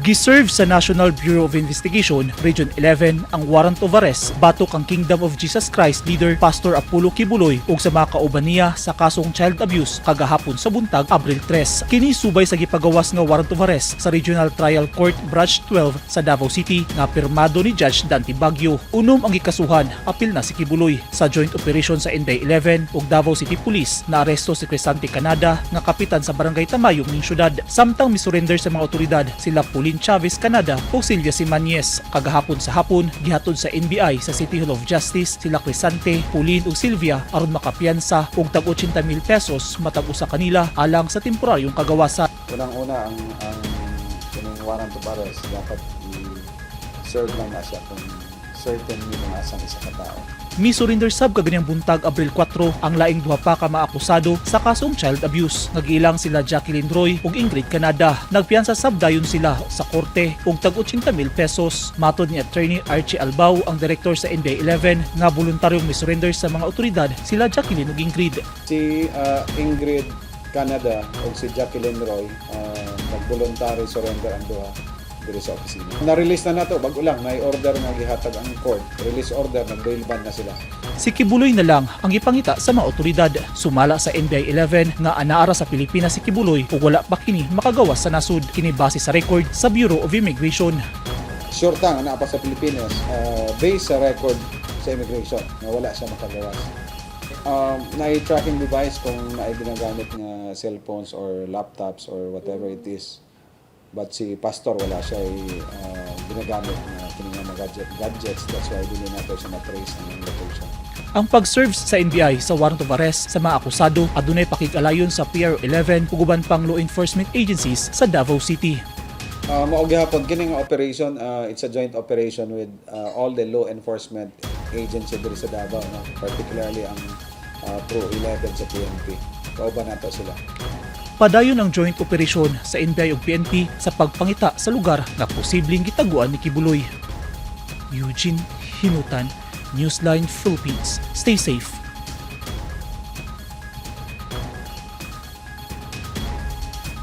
Giserve sa National Bureau of Investigation Region 11 ang warrant of arrest batok ang Kingdom of Jesus Christ leader Pastor Apollo Quiboloy ug sa mga kauban niya sa kasong child abuse kagahapon sa buntag, Abril 3. Kini subay sa gipagawas nga warrant of arrest sa Regional Trial Court Branch 12 sa Davao City nga pirmado ni Judge Dante Baguio. Unom ang gikasuhan, apil na si Quiboloy. Sa joint operation sa NBI 11 ug Davao City Police, naaresto si Crisante Canada nga kapitan sa Barangay Tamayong ning syudad. Samtang misurrender sa mga otoridad sila Pauline Chavez Canada ug Silvia Simanes. Kagahapon sa hapon, gihatod sa NBI sa City Hall of Justice sila Crisante, Pauline ug Silvia aron makapiyansa og tag 80 mil pesos matag usa kanila alang sa temporaryong kagawasan. Unang-una, ang kining warrant of arrest dapat i-serve lang na siya kung certain nga asang isa ka tao. Mi-surrender sab kaganiyang buntag, Abril 4, ang laing duha pa ka maakusado sa kasong child abuse. Nagiilang sila Jacqueline Roy ug Ingrid Canada. Nagpiyansa sab dayon sila sa korte og tag 80 mil pesos. Matod ni Attorney Archie Albao, ang direktor sa NBI 11, nga voluntaryong mi-surrender sa mga otoridad sila Jacqueline ug Ingrid. Si Ingrid Canada o si Jacqueline Roy, nag-voluntary surrender ang duha diri sa opisina. Na-release na nato, bago lang, na order nga gihatag ang court. Release order, nag-bail bond na sila. Si Quiboloy na lang ang ipangita sa mga otoridad. Sumala sa NBI 11 nga anaara sa Pilipinas si Quiboloy ug wala pa kini makagawas sa nasud. Kini base sa record sa Bureau of Immigration. Sure ta nga naa pa sa Pilipinas, based sa record sa immigration, nga wala siya makagawas. Na tracking device kung naay ginagamit nga cellphones or laptops or whatever it is. But si pastor, wala siya ginagamit na kini nga mga gadgets. That's why dili nato siya ma-trace ang location. Ang pag-serve sa NBI sa warrant of arrest sa mga akusado adunay pakig-alayon sa PRO-11 ug uban pang law enforcement agencies sa Davao City. Mao gihapon kini nga operation, it's a joint operation with all the law enforcement agency diri sa Davao, no? Particularly ang Pro 11 sa PNP. Kauban nato sila. Padayon ang joint operation sa NBI ug PNP sa pagpangita sa lugar nga posibleng gitaguan ni Quiboloy. Eugene Hinutan, Newsline Philippines. Stay safe.